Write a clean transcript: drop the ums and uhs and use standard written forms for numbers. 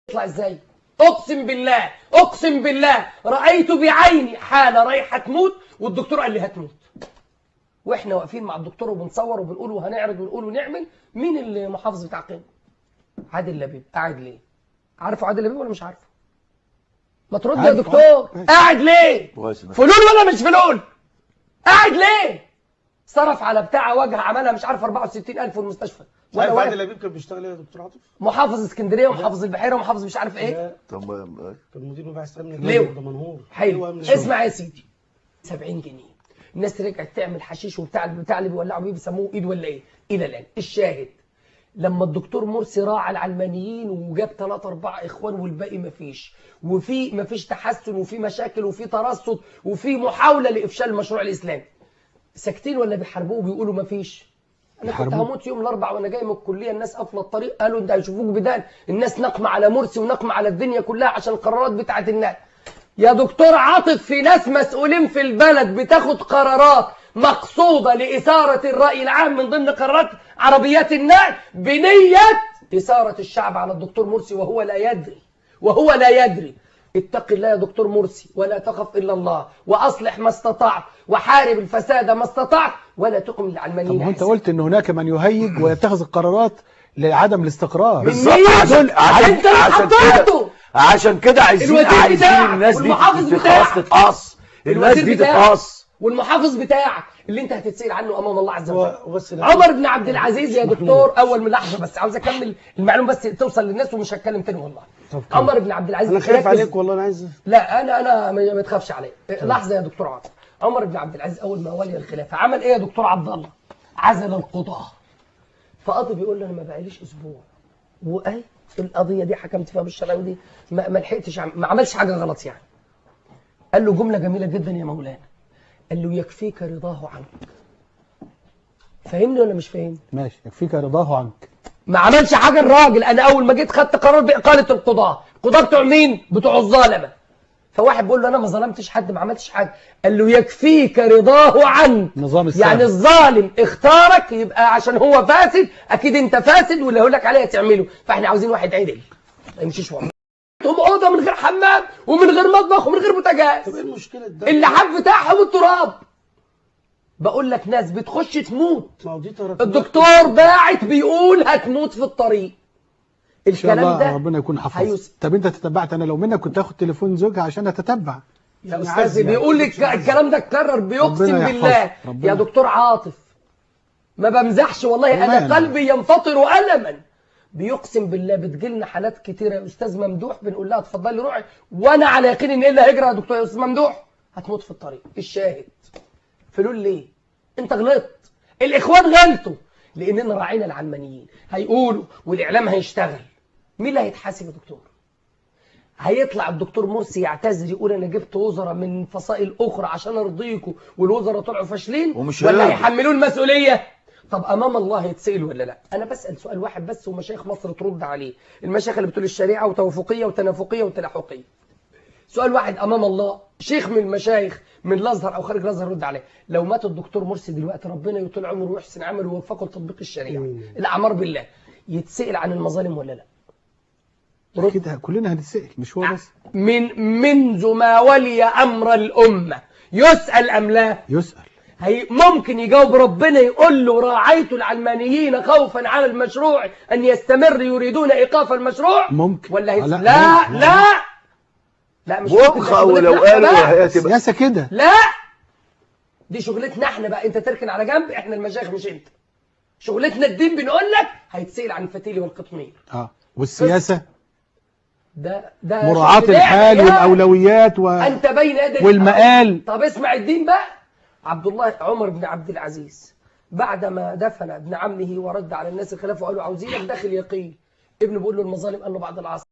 يطلع ازاي؟ اقسم بالله، اقسم بالله رايت بعيني حاله رايحة تموت والدكتور قال لي هتموت. واحنا واقفين مع الدكتور وبنصور وبنقول وهنعرض ونقول ونعمل. مين المحافظ بتاع قنا؟ عادل لبيب. قاعد ليه؟ عارفه عادل لبيب ولا مش عارفه؟ ما ترد يا دكتور. قاعد ليه؟ فلول ولا مش فلول؟ قاعد ليه؟ صرف على بتاع وجه عملها مش عارف 64000 في المستشفى. ولا عادل لبيب كان بيشتغل ايه يا دكتور عاطف؟ محافظ اسكندرية ومحافظ البحيرة ومحافظ مش عارف ايه. طب كان مدير مباحث امن دمنهور. حلو. اسمع يا سيدي، 70 جنيه الناس رجعت تعمل حشيش وبتاع بتاع اللي بيولعوا بيه بيسموه ايد ولا ايه الى الان. الشاهد لما الدكتور مرسي راعى العلمانيين وجاب 3 4 اخوان والباقي مفيش، وفي مفيش تحسن وفي مشاكل وفي ترصد وفي محاولة لافشال المشروع الاسلامي. ساكتين ولا بيحاربوه وبيقولوا مفيش؟ انا كنت هموت يوم الاربع وانا جاي من الكلية، الناس قافله الطريق، قالوا انت هيشوفوك بدان، الناس نقمه على مرسي ونقمه على الدنيا كلها عشان القرارات بتاعت الناس. يا دكتور عاطف، في ناس مسؤولين في البلد بتاخد قرارات مقصودة لإثارة الرأي العام، من ضمن قرارات عربيات النقل بنية إثارة الشعب على الدكتور مرسي وهو لا يدري، وهو لا يدري. اتق الله يا دكتور مرسي ولا تخف إلا الله، وأصلح ما استطعت وحارب الفساد ما استطعت ولا تقم للعلمانيين. طب انت قلت ان هناك من يهيج ويتخذ القرارات لعدم الاستقرار. بالظبط. انت عشان كده عايزين الناس دي خلاص تتقص، الناس دي تتقص، والمحافظ بتاعك اللي انت هتتسأل عنه امام الله عز وجل. عمر بن عبد العزيز يا دكتور، اول من لحظة بس عاوز اكمل المعلومة بس توصل للناس ومش هتكلم تاني والله. عمر بن عبد العزيز، انا خايف عليك والله، انا عايز. لا انا ما تخافش عليا. لحظة يا دكتور عاطف. عمر بن عبد العزيز اول ما ولي الخلافة عمل ايه يا دكتور عبد الله؟ عزل القضاة. فقاضي بيقول له انا ما بقاليش اسبوع وايه القضية دي حكمت فيها بالشرع ودي ما لحقتش، ما عملش حاجة غلط يعني. قال له جملة جميلة جدا يا مولانا، قال له يكفيك رضاه عنك. فاهمني ولا مش فاهمني؟ ماشي، يكفيك رضاه عنك. ما عملش حاجة الراجل. انا اول ما جيت خدت قرار باقالة القضاة. القضاة بتوع مين؟ بتوع الظالمة. فواحد بيقول له انا ما ظلمتش حد، ما عملتش حاجة. قال له يكفيك رضاه عنك. نظام السابق. يعني الظالم اختارك يبقى عشان هو فاسد، اكيد انت فاسد واللي هقول لك عليه تعمله. فاحنا عاوزين واحد عدل ما يمشيش ورا. هم اوضة من غير حمام ومن غير مطبخ ومن غير بوتاجاز. طب ايه المشكلة ده؟ اللحاف بتاعهم التراب. بقول لك ناس بتخش تموت. الدكتور باعت بيقول هتموت في الطريق. الكلام ده ربنا يكون حفظ. طب انت تتبعت؟ انا لو منك كنت اخد تليفون زوجها عشان اتتبع. يا استاذ بيقول لك الكلام ده اتكرر، بيقسم بالله يا دكتور عاطف ما بمزحش والله، انا قلبي ينفطر الما. بيقسم بالله بتجيلنا حالات كتيرة يا استاذ ممدوح، بنقول لها اتفضلي روحي، وانا على يقين ان ايه اللي هيجرى يا دكتور يا استاذ ممدوح؟ هتموت في الطريق. الشاهد فلول ليه؟ انت غلطت، الاخوان غلطوا، لاننا راعينا العلمانيين. هيقولوا والاعلام هيشتغل. مين اللي هيتحاسب يا دكتور؟ هيطلع الدكتور مرسي يعتذر يقول انا جبت وزراء من فصائل اخرى عشان ارضيكم والوزراء طلعوا فاشلين، ولا هيحملوه المسؤولية؟ طب امام الله يتسال ولا لا؟ انا بسال سؤال واحد بس ومشايخ مصر ترد عليه، المشايخ اللي بتقول الشريعة وتوافقيه وتنافقيه وتلاحقيه. سؤال واحد امام الله، شيخ من المشايخ من الازهر او خارج الازهر رد عليه، لو مات الدكتور مرسي دلوقتي ربنا يطول عمره ويحسن عمله ويوفقه لتطبيق الشريعة، الاعمار بالله، يتسال عن المظالم ولا لا؟ كده كلنا هنتسأل، مش هو بس. منذ ما ولي أمر الأمة يسأل أم لا؟ يسأل. هي ممكن يجاوب ربنا يقول له راعيت العلمانيين خوفا على المشروع أن يستمر، يريدون إيقاف المشروع. ممكن ولا لا لا لا لا مش ممكن. ولو قالوا هي تبقى سياسة كده. لا دي شغلتنا احنا بقى، انت تركن على جنب، احنا المشايخ مش انت. شغلتنا الدين، بنقول لك هيتسأل عن الفتيل والقطمير. والسياسة ده مراعاة الحال والأولويات أنت بين يدي والمآل. طب اسمع الدين بقى. عبد الله عمر بن عبد العزيز بعدما دفن ابن عمه ورد على الناس الخلافة وقالوا عاوزينك داخل يقين، ابنه بيقول له المظالم، قال له بعد العصر.